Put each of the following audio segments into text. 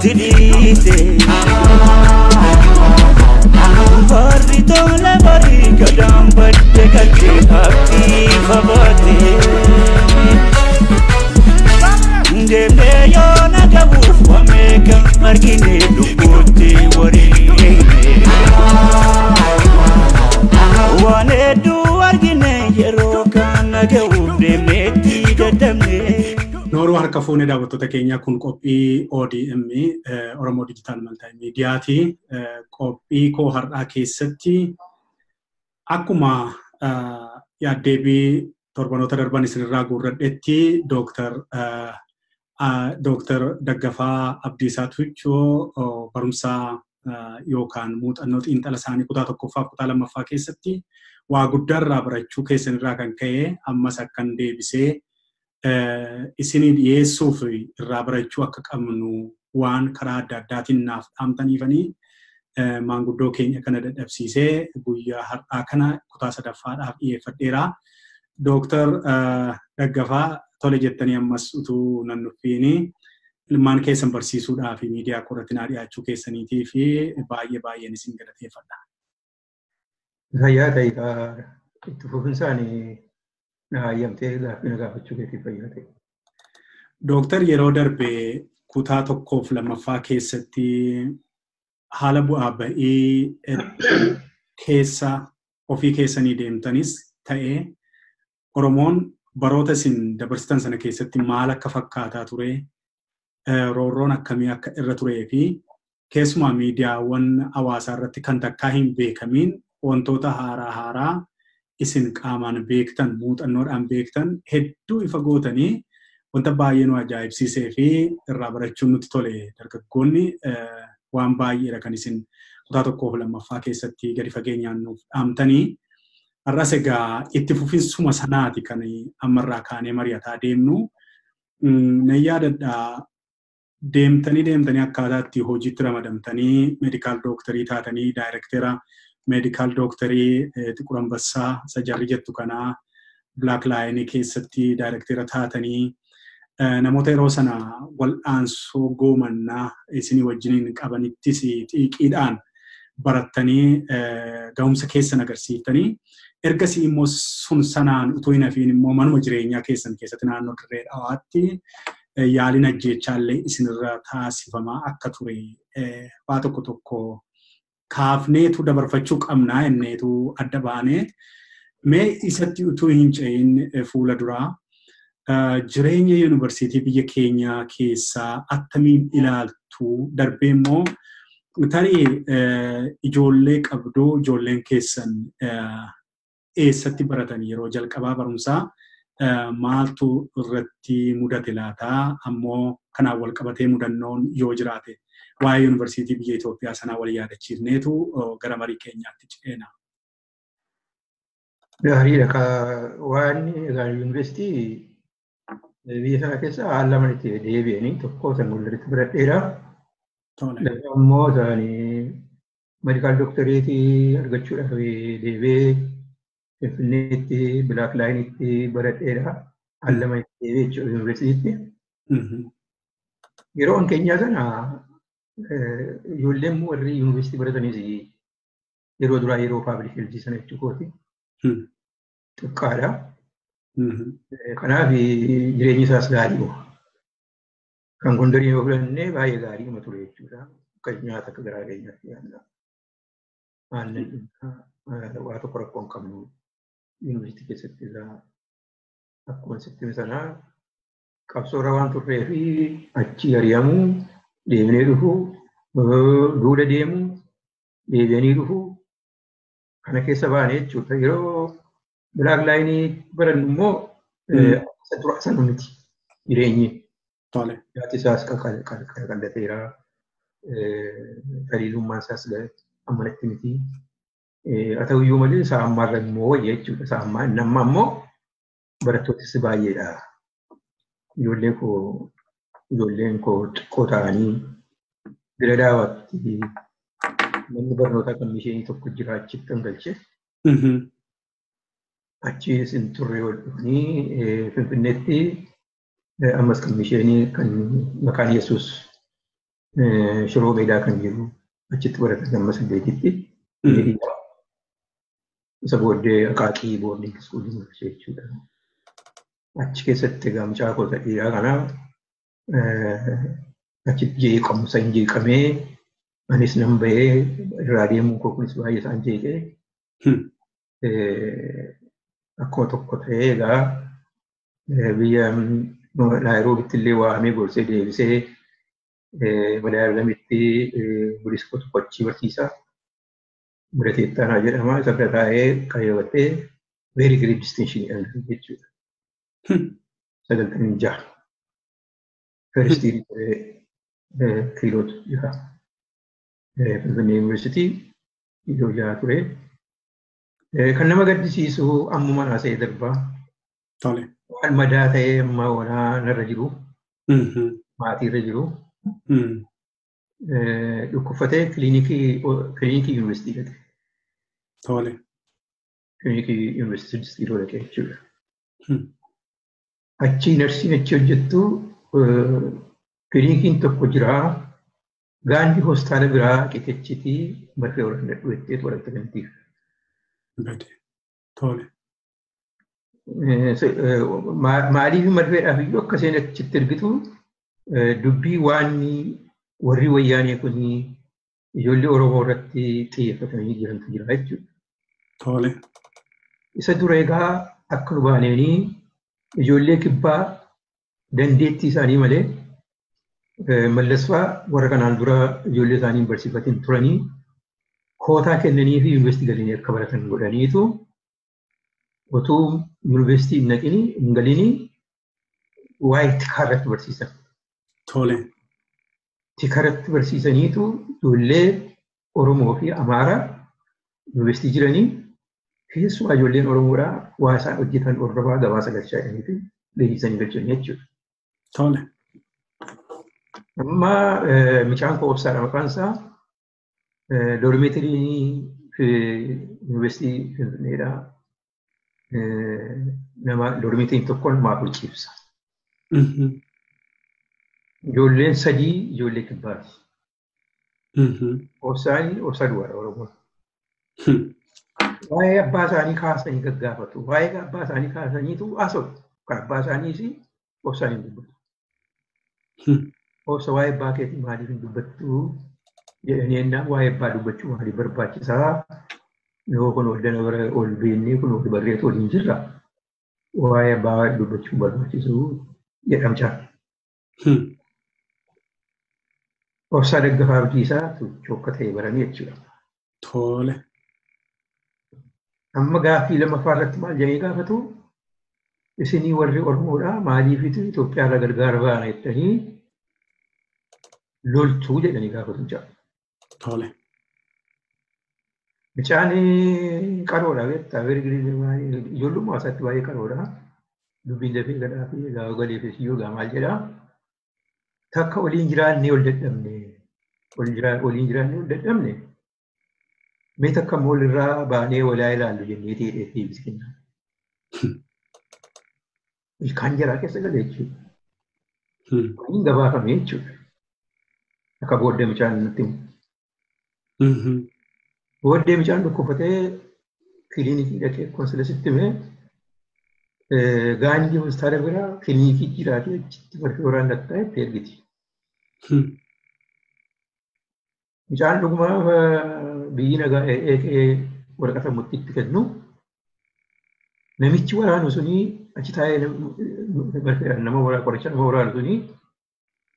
Natti dhiite Barri tola barri gadaan badde galte abdii fabaate Deemnee yoo na gabuuf wameeka margine lubbuutti wareegne Waan hedduu argine yeroo kana ga'uuf deemneetti dadhabne. Nooruu harka fuunee daawwattoota keenyaa kun qophii ODM Oromoo Digital Multimediaati. Qophii koo har'aa keessatti akkuma yaaddeebii torbanoota darban isinirraa guurradhetti Dooktar Daggafaa Abdiisaa Tuchoo barumsaa yookaan muuxannoo xiinxala isaanii kutaa tokkoffaa kutaa lammaffaa keessatti waa guddaarraa barachuu keessanirraa kan ka'e ammas akkan deebisee isinii dhiyeessuuf irraa barachuu akka qabnu waan karaa adda addaatiin naaf dhaamtaniifanii maanguddoo keenya kana dadhabsiisee guyyaa har'aa kana kutaa sadaffaadhaaf dhiyeeffadheera. Dooktar Daggafaa tole jettanii ammas utuu nan dhuffiini ilmaan keessan barsiisuudhaa fi miidiyaa korratti naa dhiyaachuu keessaniitii fi baay'ee baay'een isin galateeffadha. Fayyaa ta'e itti fufinsaan na hayyamtee gaaffii na gaafachuu keetiif fayyaa ta'e. Dooktar yeroo darbe kutaa tokkoof lammaffaa keessatti haala bu'aa ba'ii keessa ofii keessanii deemtanis ta'ee Oromoon baroota isin dabarsitan sana keessatti maal akka fakkaataa ture, roorroon akkamii akka irra turee fi keessumaa miidiyaawwan hawaasaa irratti kan takkaa hin beekamiin wantoota haaraa haaraa isin qaamaan beektan, muuxannoodhaan beektan hedduu ifa gootanii wanta baay'ee nu ajaa'ibsiisee fi irraa barachuun nutti tole dargaggoonni waan baay'eedha kan isin kutaa tokkoof lammaffaa keessatti gadi fageenyaan nuuf dhaamtanii. Har'as egaa itti fufinsuma sanaati kan ammarraa kaanee mari'ataa deemnu. Nan yaadadha deemtanii deemtanii akkaataa itti hojiitti ramadamtanii meedikaal dooktarii taatanii daayirektera meedikaal dooktarii Xiqur Ambassaa isa jarri jettu kanaa Black Lion keessatti daayirektera taatanii namoota yeroo sana wal'aansoo goomannaa isinii wajjiniin qabanittis xiiqiidhaan barattanii ga'umsa keessan agarsiiftanii ergasii immoo sun sanaan utuu hin hafiin immoo manuma jireenyaa keessan keessatti naannoo dirree dhawaatti yaaliin ajjeechaallee isinirra taasifamaa akka ture waa tokko tokko kaafneetu dabarfachuu qabnaa inneetu adda baanee mee isatti utuu hin ce'in fuula duraa jireenya yuunivarsiitii biyya keenyaa keessaa attamiin ilaaltu darbee immoo tarii ijoollee qabduu ijoolleen keessan eessatti baratan yeroo jalqabaa barumsaa maaltu irratti mudate laataa ammoo kanaan wal qabatee mudannoon yoo jiraate waa'ee yuunivarsiitii biyya Itoophiyaa sanaa wal yaadachiifneetu gara marii keenyaatti ceena. Gaariidha. Waan egaa yuunivarsiitii biyya sana keessa haala lama itti deebi'anii tokko san Gondaritti baradheera. Lammaffaa immoo isaanii meedikaal dooktareetii argachuudhaaf deebi'ee Finfinneetti Black Lionitti baradheera. Haala lama itti deebi'ee jechuudha yuunivarsiitiitti. Yeroo an keenyaa sana ijoolleen warri yuunivarsiitii baratanis yeroo duraa yeroo paablik heelzii sana jechuu kooti. Xiqqaadha. Kanaaf jireenyi isaas gaarii. Kan Gondarii yoo filannee baay'ee gaarii uma ture jechuudha. Akka nyaata akka garaa keenyaatti yaadna. Aannan waa tokko rakkoo hin qabnu yuunivarsiitii keessatti irraa akkuma sitti sanaa qabsoorra waan turree fi achi ari'amuu deemnee dhufuu duula deemuu deebi'anii dhufuu kana keessa baane jechuudha. Yeroo Black Lion barannu immoo isa dura sana miti jireenyi. Nyaati isaas qal'ateera. Fariidummaan isaas ammanatti miti. Haa ta'uyyuu malee isaa ammaarra immoo wayya jechuudha. Isaa ammaa inni ammaa immoo barattoottis baay'eedha. Ijoolleen koo xiqqoo ta'anii bira daawwatti manni barnootaa kan isheen tokko jira achitti kan galche. Achi isin turre ol dhufanii Finfinneetti ammas kan isheen kan maqaan Yesuus Shiroo Meedaa kan jiru achitti baratan amma 8tti. Isa booddee Aqaaqii boarding schoolii galchee jechuudha. Achi keessatti egaa mucaa koo dhiiraa kana achitti jeeqamsa hin jeeqamee anis nan bahee irraa deemuun koo kunis baay'ee isaan jeeqee akkuma tokko ta'ee egaa biyya Naayiroobitti illee waamee gorsee deebisee Malaayaalamitti Budiskoo tokko achii barsiisaa. Murateettaa Ittaanaa jedhama. Isa bira taa'ee qayyabatee very great distinction argate jechuudha. 96. First year kiilootu jira. Finfinnee Yuunivarsiitii kiiloo 6 ture. Kan nama gaddisiisu ammuma haasa'ee darbaa. Waan madaa ta'ee amma onaa narra jiru. Maatiirra jiru. Dhukkubfatee kiliinikii yuunivarsiitii dhaqe. Kiliinikii yuunivarsiitii 6 kiiloo dhaqe jechuudha. Achi narsiin achi hojjettu kiliinikiin tokko jira. Gaandi hospitaala biraa qixechitii marfee waraannadhu jetteetu waraqaa kennitiif. Maaliif marfeedhaaf iyyuu akka isheen achitti ergitu dubbii waan warri wayyaanee kun ijoollee Oromoo irratti xiyyeeffatanii jirantu jira jechuudha. Isa dura egaa akka nu baaneenii ijoollee kibbaa dandeettii isaanii malee Mallasfaa warra kanaan dura ijoollee isaanii hin barsiifatin turanii kootaa kennanii fi yuunivarsiitii galanii akka baratan godhaniitu utuu yuunivarsiitii hin naqini hin galini waa'ee tikaa irratti barsiisan. Tikaa irratti barsiisaniitu ijoollee Oromoo fi Amaaraa yuunivarsiitii jiranii keessumaa ijoolleen Oromoodhaa waa isaan hojjetan hordofaa gabaasa galchaa jiranii fi leenjisanii galchan jechuudha. Amma mucaan koo Obsaadha maqaan isaa dormeetirii yuunivarsiitii Finfinneedhaa. Nama dormeetiriin tokko nama 4 ciibsa. Ijoolleen 3 ijoollee kibbaati. Obsaan Obsaa duwwaadha Oromoon. Waa'ee abbaa isaanii kaasanii gaggaafatu. Waa'ee abbaa isaanii kaasaniitu haasa'u. Kan abbaa isaaniis Obsaan hin dubbatu. Obsa waa'ee abbaa keetii maaliif hin dubbattu jedhanii ennaan waa'ee abbaa dubbachuu maaliif barbaachisaa? Yoo kun ol dana bara ol beennee kun ol barreetu waliin jirra. Waa'ee abbaa dubbachuu barbaachisu jedhamchaa. Obsaa Daggafaa Abdiisaa chookka ta'e baranii jechuudha. Amma gaaffii lammaffaa irratti maal jedhanii gaafatu? Isinii warri Oromoodhaa maaliifitu Itoophiyaa irraa gargaara baana jettanii loltuu jedhanii gaafatu jira. Mucaan qaroodha beektaa ijoollummaa isaatti baay'ee qaroodha. Dubbiin dafee gadhaa fi gaafa galee fi siyyoo gaa maal jedhaa? Takka waliin jiraannee ol dadhabne waliin jiraannee ol dadhabne mee takka immoo walirraa baanee walaa ilaallu jennee ta'ee deebis kenna. Ilkaan jaraa keessa gale jechuudha. Waliin gabaafame jechuudha. Akka booddee mucaan nutti himu. Booddee mucaan dhukkubfatee kiliinikii dhaqee konsilasitti himee gaandii hospitaala bira kiliinikii jiraatee achitti marfee waraannattaa itti ergiti. Mucaan dhugumaa biyyi nagaa eeqee waraqata murtiitti kennu namichi waraanu sunii achi taa'ee marfeedhaan nama waraanu qoricha nama waraanu sunii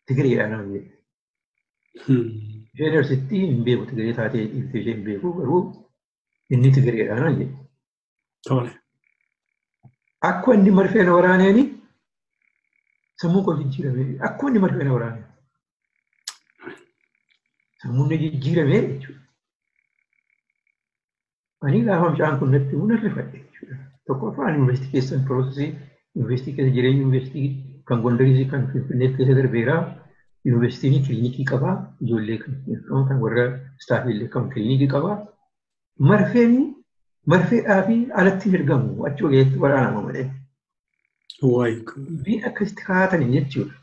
Tigireedha naan jedhe. Isheen arsittii hin beeku Tigiree taatee dhiiftee ishee hin beeku garuu inni Tigireedha naan jedhe. Akkuma inni marfee na waraaneeni sammuun koo jijjiirame akkuma inni marfee na waraaneen sammuun na jijjiirame jechuudha. Ani gaafa mucaan kun natti himu nan rifadhe jechuudha. Tokkoffaan yuunivarsiitii keessan piroosesii yuunivarsiitii keessa jireenya yuunivarsiitii kan Gondarii kan Finfinnee keessa darbeera. Yuunivarsiitiin kiliinikii qaba. Ijoollee kan warra istaafii illee kan kiliinikii qaba. Marfeen marfeedhaa fi alatti hin ergamu achi ogeetti waraanama malee. Dubbiin akkasitti kaa'atanii jechuudha.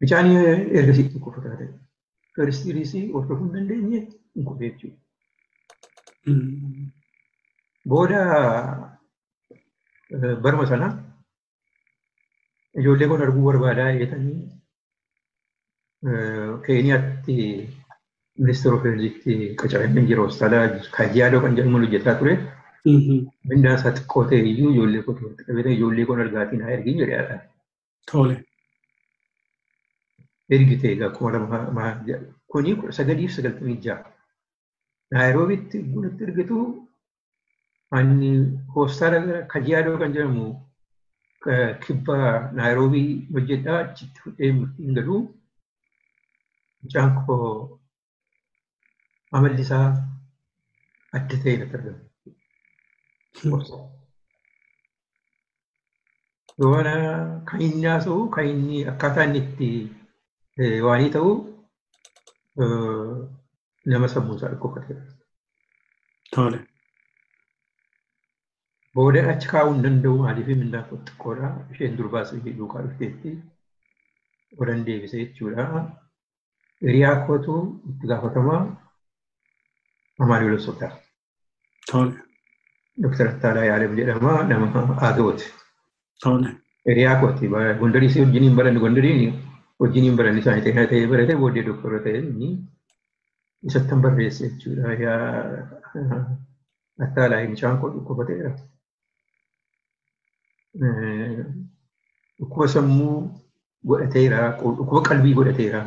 Mucaan ergasii dhukkubsataa ta'e. First year hordofuu hin dandeenye hin kufe jechuudha. Booda baruma sana ijoollee kun arguu barbaadaa jedhanii Keeniyaatti Ministeera of Healthitti qacaramee jira hospitaala Kajiyaadoo kan jedhamu hojjetaa ture. Mindaan isaa xiqqoo ta'e iyyuu ijoollee koo walitti qabee ijoollee kun argaatiin haa ergin jedhee haadhaan. Tole. Ergite egaa 2000 kuni 1996. Naayiroobitti bunatti ergitu ani hospitaala Kajiyaadoo kan jedhamu kibba Naayiroobii hojjedhaa achitti fudhee hin galu. Mucaan koo amalli isaa adda ta'e natti argama. Yoona kan inni haasa'u kan inni akkaataa inni itti waanii ta'u nama sammuu isaa dhukkubsateera. Tole. Booda achi kaa'uu hin danda'u maaliif mindaan koo xiqqoodha. Isheen durbaas ishee duukaa dhufteetti odan deebise jechuudha. Hiriyaa kootu itti gaafatamaa Amaanu'el Hospitaal. Tole. Dooktar Attaalaa Yaalem jedhama nama Aagawooti. Tole. Hiriyaa kooti Gondarii si wajjiniin baranne Gondariin wajjiniin baranne isaanii ta'ee ta'ee barate booddee dooktora ta'e inni isattan barreesse jechuudha. Yaa Attaalaa mucaan koo dhukkubateera. Dhukkuba sammuu godhateera, dhukkuba qalbii godhateera.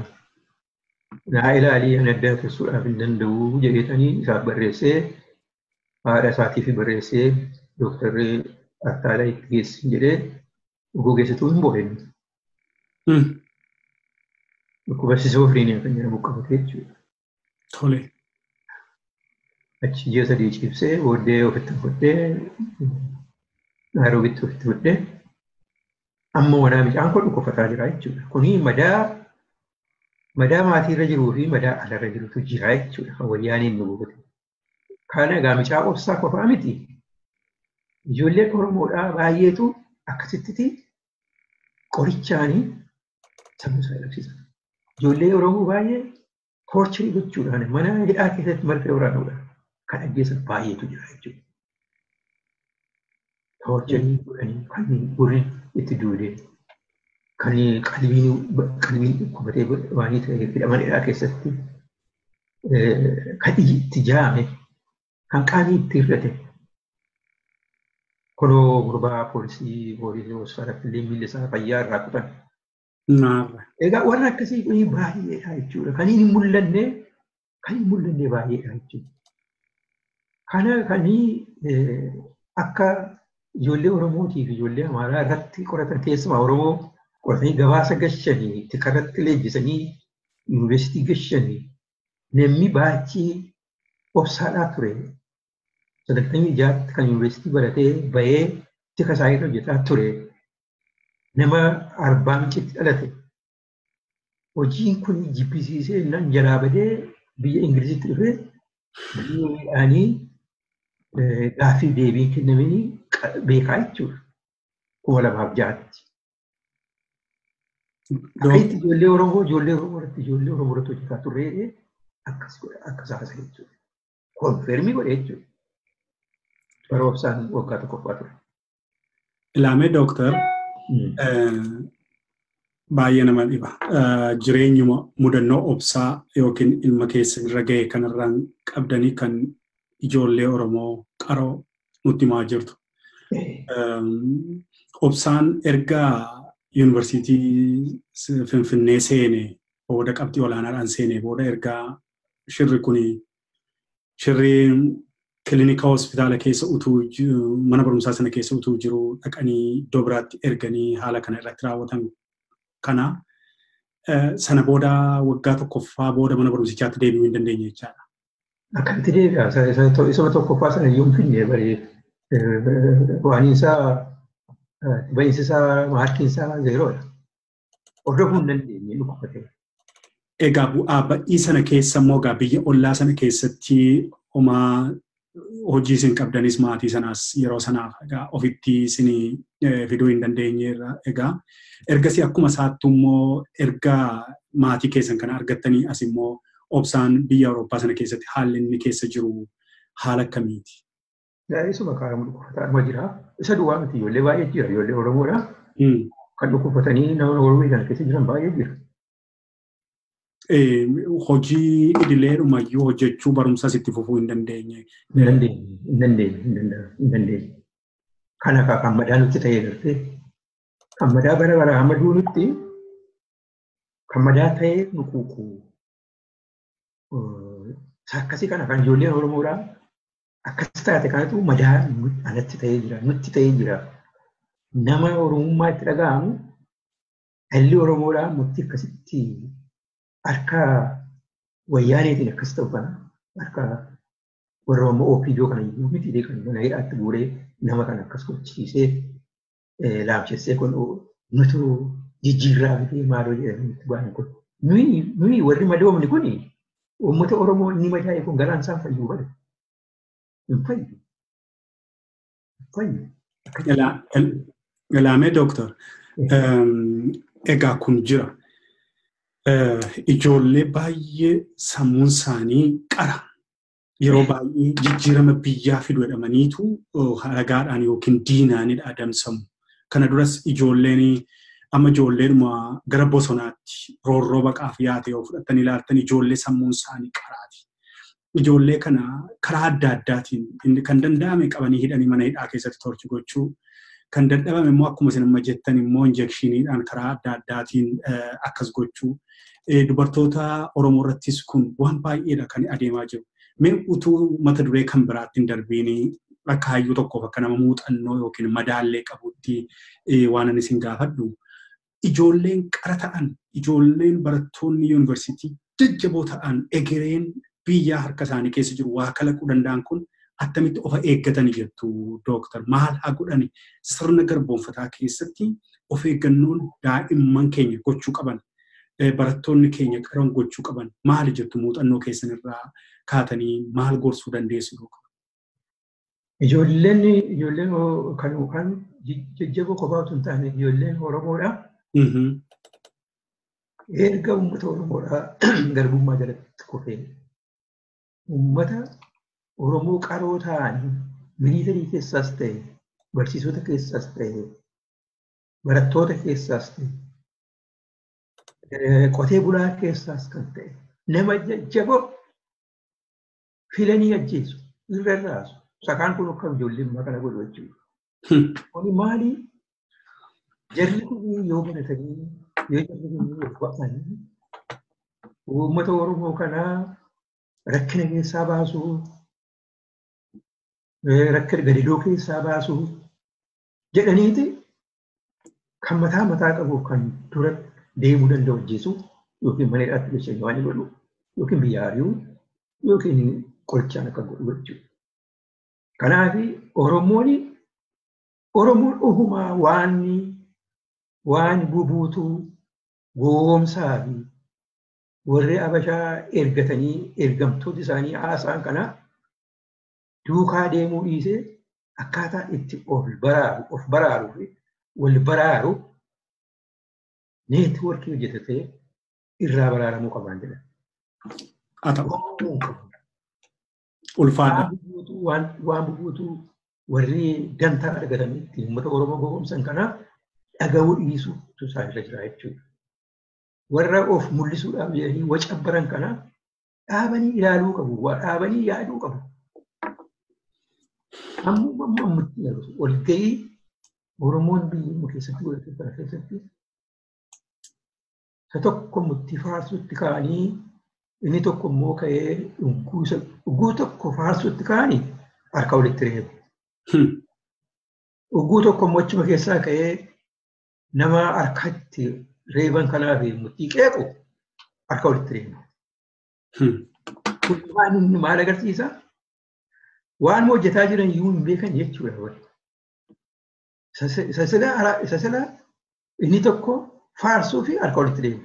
Naa ilaalii ani adda tursuudhaaf hin danda'u jedheetanii isaaf barreessee haadha isaatiif barreessee dooktarri Attaalaa itti geessi jedhee dhuguu geessituu hin boo'in. Dhukkuba sizoofiriiniyaa kan jedhamu qabate jechuudha. Tole. Achi ji'a 3 ciibsee booddee ofitti fudhee Naayiroobitti ofitti fudhee amma wanaa mucaan kun dhukkubsataa jira jechuudha. Kuni madaa maatiirra jiruu fi madaa alarra jirutu jira jechuudha. Kan wayyaaniin nu gubate. Kana egaa mucaa obsaa qofaa miti. Ijoolleen Oromoodhaa baay'eetu akkasitti qorichaanii sammuu isaa dhabsiisan. Ijoollee Oromoo baay'ee toorcharii gochuudhaan mana hidhaa keessatti marfee waraanuudhaan kan ajjeesan baay'eetu jira jechuudha. Toorcharii godhanii kan gurri itti duudee kan qalbiin dhukkubatee waanii ta'e hidhaman hidhaa keessatti kan iji itti jaame kan qaamni itti hir'ate kunoo gurbaa poolisii hospitaalatti illee miilli isaa fayyaa irraa kutan. Egaa warra akkasii kun baay'eedha jechuudha. Kan hin mul'anne baay'eedha jechuudha. Kana kan akka ijoollee Oromootii fi ijoollee Amaaraa irratti qoratan keessumaa Oromoo qoratanii gabaasa gashanii tikarratti leenjisanii yuunivarsiitii gashanii namni baachii obsaadhaa ture. 96 kan yuunivarsiitii baratee bahee tika isaa irra hojjetaa ture. Nama Arbaa Mincitti dhalate. Hojiin kun jibbisiisee nan jalaa badee biyya Ingilizitti dhufee biyya gaaffii deebiin kennamanii beekaa jechuudha. 2006tti. Akkasitti ijoollee Oromoo ijoollee Oromoo irratti hojjetaa turre akkas haasa jechuudha. Konfirmii godhe jechuudha. Bara obsaan waggaa tokkoffaa ture. Ilaamee dooktar baay'ee nama dhiba. Jireenyuma mudannoo obsaa yookiin ilma keessan irra ga'e kanarraan qabdanii kan ijoollee Oromoo qaroo nutti himaa jirtu. Obsaan erga yuunivarsiitii Finfinnee seene booda qabxii olaanaadhaan seene booda erga shirri kuni shirri kilinika hospitaala keessa utuu mana barumsaa sana keessa utuu jiru dhaqanii iddoo biraatti erganii haala kana irratti raawwatan kana sana booda waggaa tokkoffaa booda mana barumsichaatti deebi'uu hin dandeenye jechaadha. Akkamitti deebi'a? Isuma tokkoffaa sana iyyuu hin finne baree waan isaa ba'iinsi isaa maarkiin isaa zeeroodha. Hordofuu hin dandeenye dhukkubsatee. Egaa bu'aa ba'ii sana keessa immoo egaa biyya ollaa sana keessatti homaa hojii isin qabdanis maatii sanaas yeroo sanaaf egaa ofitti isin fiduu hin dandeenyeerra. Egaa ergasii akkuma isaatti immoo erga maatii keessan kana argattanii as immoo Obsaan biyya Awurooppaa sana keessatti haalli inni keessa jiru haala akkamiiti? Isuma kaa'amu dhukkubsataa jira. Isa duwwaa miti ijoollee baay'ee jira. Ijoollee Oromoodha. Kan dhukkubsatanii nama Oromoo kana keessa jiran baay'ee jira. Hojii idileedhumayyuu hojjechuu barumsas itti fufuu hin dandeenye. Hin dandeenye. Kana kan madaa nutti ta'ee gartee kan madaa bara bara hamma duunutti kan madaa ta'ee nu kuuku. Akkasii kana kan ijoolleen Oromoodhaa akkas taate kanatu madaa anatti ta'ee jira, nutti ta'ee jira. Nama Oromummaa itti dhaga'amu dhalli Oromoodhaa murtii akkasitti harka wayyaaneetiin akkas ta'u kana harka warra ammoo OPDO kana iyyuu miti kan mana hidhaatti guuree nama kana akkas gochisiisee laamsessee kun nutu jijjiirraa bitee maaloo jedhanii itti ba'an kun. Nuyi warri madoomni kuni uummata Oromoo inni madaa'e kun garaan isaan fayyuu bada. Hin fayyu. Hin fayyu. Ilaamee dooktar, egaa kun jira. Ijoollee baay'ee sammuun isaanii qara. Yeroo baay'ee jijjiirama biyyaa fidu jedhamaniitu ragaadhaan yookiin diinaanidha adamsamu. Kana duras ijoolleen amma ijoolleedhuma gara bosonaatti roorroo baqaaf yaate yoo fudhatan ilaaltan ijoollee sammuun isaanii qaraati. Ijoollee kana karaa adda addaatiin inni kan danda'ame qabanii hidhanii mana hidhaa keessatti torchi gochuu, kan dadhabame immoo akkuma isin amma jettan immoo injekshiniidhaan karaa adda addaatiin akkas gochuu. Dubartoota Oromoo irrattis kun waan baay'eedha kan adeemaa jiru. Mee utuu mata duree kan biraatti hin darbiin akka hayyuu tokkoof akka nama muuxannoo yookiin madaallee qabutti waan ani isin gaafadhu. Ijoolleen qara ta'an, ijoolleen barattoonni yuunivarsiitii jajjaboo ta'an egereen biyyaa harka isaanii keessa jiru waa kalaquu danda'an kun attamitti of eeggatanii jettu dooktar? Maal haa godhani sirna garboonfataa keessatti of eeggannoon daa'imman keenya gochuu qaban, barattoonni keenya qaran gochuu qaban maali jettu muuxannoo keessan irraa kaatanii maal gorsuu dandeessu dooktar? Ijoolleen kan yookaan jajjaboo kophaa otoo hin taane ijoolleen Oromoodha. Erga uummata Oromoodhaa garbummaa jalatti kufee uummata Oromoo qaroo ta'anii miliitarii keessaas ta'e, barsiisota keessaas ta'e, barattoota keessaas ta'e, qotee bulaa keessaas kan ta'e nama jajjaboo filanii ajjeesu, irra raasu. Sakaan kun akka ijoolleen kana godhu jechuudha. Kuni maali? Jarri kun yoo baratanii, yoo jarri kun yoo ba'anii uummata Oromoo kanaa rakkina keessaa baasuu, rakkina gadidoo keessaa baasuu jedhaniiti kan mataa mataa qabuuf kan dura deemuu danda'u ajjeesuu yookiin mana hidhaatti galchanii waan godhu yookiin biyya ari'uu yookiin qorichaan akka godhu jechuudha. Kanaaf Oromoon ofumaa waan bubuutuu goomsaa fi warri Abashaa ergatanii ergamtoota isaanii haasa'an kana duukaa deemuu dhiisee akkaataa itti of baraaruu fi wal baraaru neetwoorkii hojjetatee irraa baraaramuu qabaan jedhan. Haa ta'u. Ulfaadha. Waan bubuutuu warri dantaa argatanii ittiin uummata Oromoo goomsan kana dhaga'uu dhiisuutu isaan irra jira jechuudha. Warra of mul'isuudhaaf jedhanii wacabbaran kana dhaabanii ilaaluu qabu, dhaabanii yaaduu qabu. Amma ammatti walga'ii Oromoon biyya keessatti godhate kana keessatti isa tokko murtii faarsuutti ka'anii inni tokko immoo ka'ee dhuguu tokko faarsuutti ka'anii harka walitti reebu. Dhuguu tokko immoo achuma keessaa ka'ee nama harkatti reeban kanaaf murtii qeequ harka walitti reebu. Kun waan inni maal agarsiisa? Waan hojjetaa jiran iyyuu hin beekan jechuudha. Isa sila inni tokko faarsuu fi harka walitti reebu.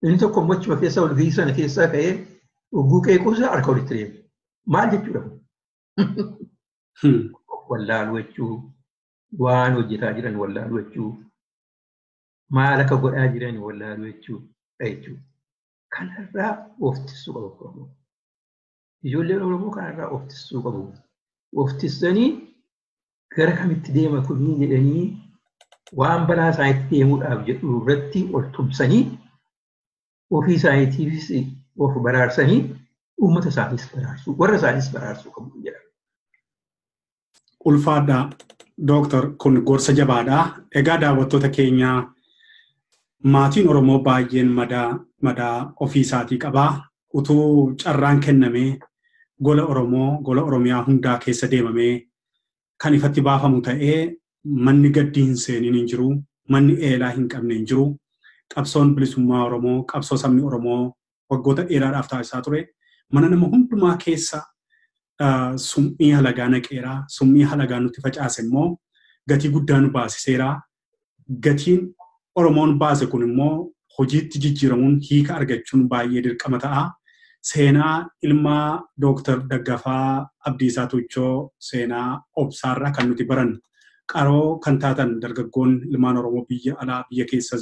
Inni tokko immoo achuma keessaa walgahii sana keessaa ka'ee dhuguu qeequusa harka walitti reebu. Maal jechuudha kun? Wallaaluu jechuu, Waan hojjetaa jiran wallaaluu jechuu. Maal akka godhaa jiran wallaaluu jechuudha. Kanarraa of tissuu qabu Oromoo. Ijoolleen Oromoo kanarraa of tissuu qabu. Of tissanii gara kamitti deema kunii jedhanii waan balaa isaaniitti deemuudhaaf jedhu irratti ol tumsanii ofii isaaniitiifis of baraarsanii uummata isaaniis baraarsuu warra isaaniis baraarsuu qabu jedha. Ulfaadhaa Dooktar kun gorsa jabaadha. Egaa daawwattoota keenyaa maatiin Oromoo baay'een madaa ofii isaatii qabaa. Utuu carraan kennamee gola Oromoo gola Oromiyaa hundaa keessa deemamee kan ifatti baafamu ta'ee manni gaddi hin seeniin hin jiru, manni eelaa hin qabne hin jiru. Qabsoon bilisummaa Oromoo, qabsoo sabni Oromoo waggoota dheeraadhaaf taasisaa ture. Mana nama hundumaa keessa summii halagaa naqeeraa, summii halagaa nutti facaase immoo gatii guddaa nu baasiseera. Gatiin Oromoon baase kun immoo hojiitti jijjiiramuun hiika argachuun baay'ee dirqama ta'a. Seenaa ilma Dooktar Daggafaa Abdiisaa Tuuchoo seenaa obsaarraa kan nuti barannu. Qaroo kan taatan dargaggoon ilmaan Oromoo biyya alaa biyya keessa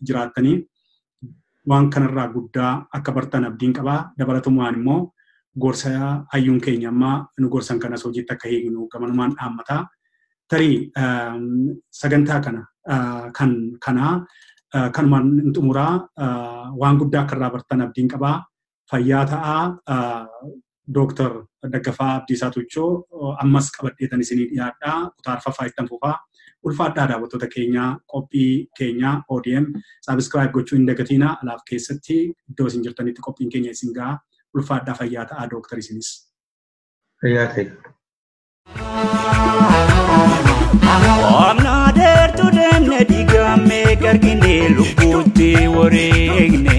jiraattanii waan kanarraa guddaa akka bartan abdiin qabaa. Dabalatumaan immoo gorsa hayyuun keenya ammaa nu gorsan kanas hojiitti akka hiiknu gamanumaan dhaammataa. Tarii sagantaa kana kan kanaa kanumaan xumuraa waan guddaa akka irraa bartan abdiin qabaa. Fayyaa ta'aa Dooktar Daggafaa Abdiisaa Tuuchoo ammas qabadheetan isinii dhiyaadhaa. Kutaa arfaffaa ittan fufaa. Ulfaadhaa daawwattoota keenyaa qophii keenyaa ODM sabiskiraayib gochuu hin dagatinaa. Alaaf keessatti iddoo isin jirtanitti qophiin keenya isin ga'a. Ulfaadhaa fayyaa ta'aa Dooktar isinis. Fayyaa ta'e. Amna dheertuu deemne dhiigamee gargine lubbuutti wareegne.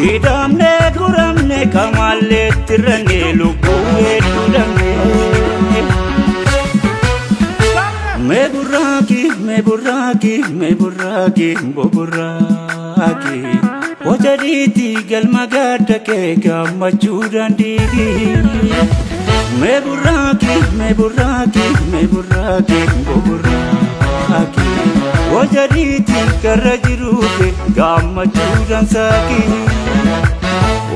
Hidhamne guramne kamalleetti irranne lubbuu hedduu dhabne. Mee burraaqi mee burraaqi mee burraaqi boburraaqi. Hojjadiitti galma gadda kee gammachuu dandeebi. Mee burraaqi mee burraaqi mee burraaqi boburraaqi. Hojjadiitti karra jiruufi gammachuu dansaaqi.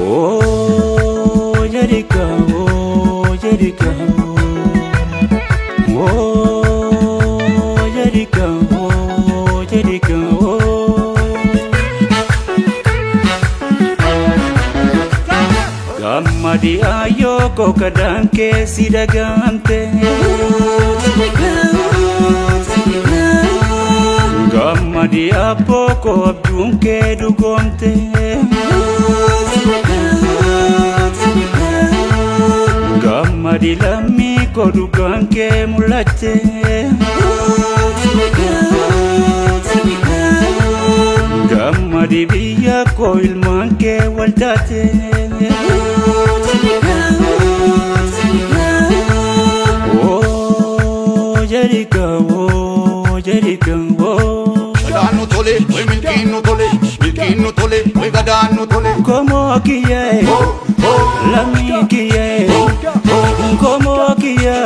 Oo jedhika oo jedhika oo jedhika oo jedhika oo. Gammadi ayyoo kokadaan keessi dagamte. Gammadi abboo koo abjuun kee dhugoomte. Gammadi lammii koo dhugaan kee mul'atte. Gammadi biyya koo ilmaan kee wal taate. Oh jedhika oh jedhika oh. Gadaannu tole, way milkiinnu tole, milkiinnu tole, way gadaannu tole. Komoo kiyyee, lammii kiyyee, komoo kiyyee,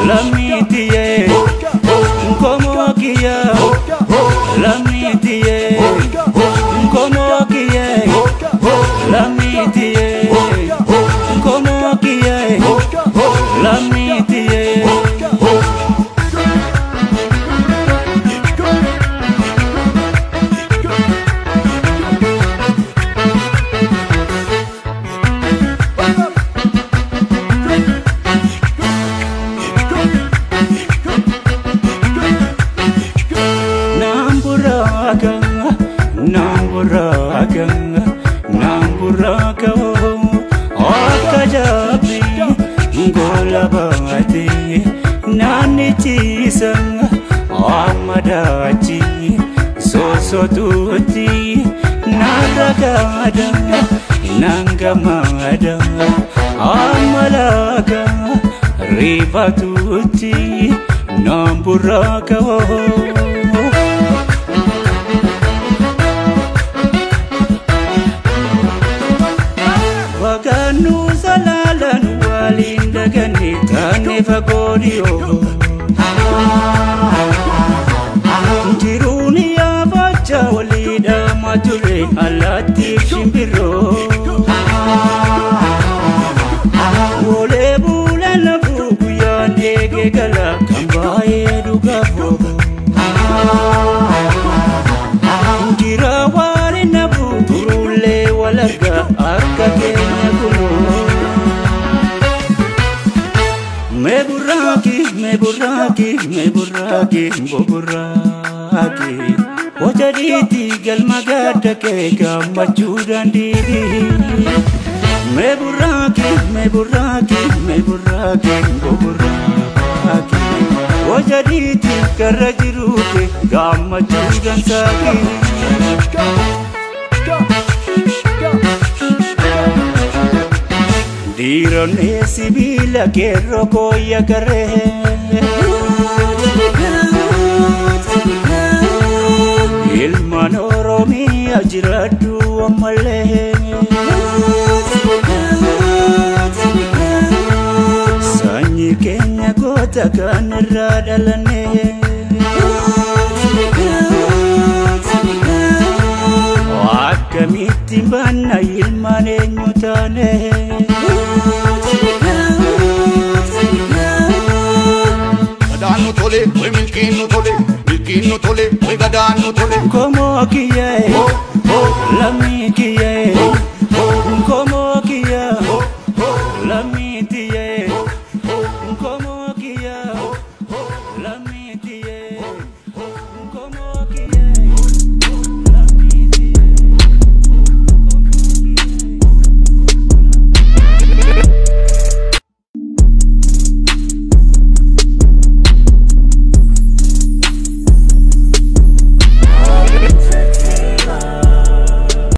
lammii tiyyee, komoo kiyyee, lammii tiyyee, komoo kiyyee, lammii tiyyee, komoo kiyyee, lammii tiyyee. Namburaka akka jabbi gola baate naannichisa amma daachi sosotuutti narragaada nangamaada amma laga rifatuutti namburaka. Waganu salalan waliin dagane taane fagoo dhiyoo. Jiruun yaabachaa walii dhaamaa ture allaattiif shimbirroo. Oolee bulee lafuu guyyaan eegee gala kan baay'ee dhugaafoo. Jira waan nabu turullee wal arga akka keenya kunoo. Mee burraaqi mee burraaqi mee burraaqi boburraaqi. Hojjadiiti galma gadda kee gammachuu dandeebi. Mee burraaqi mee burraaqi mee burraaqi boburraaqi. Hojjadiiti karra jiruuti gammachuu dansaaqi. Dhiironni sibiila keerroo kooyya karree. Ilmaan Oromiyaa jiraadhu ammallee. Sanyii keenya goota kan irraa dhalanne. Akkamitti banna ilmaan eenyu taane. Gadaan nu tole, way milkiin nu tole, milkiin nu tole, way gadaan nu tole. Komoo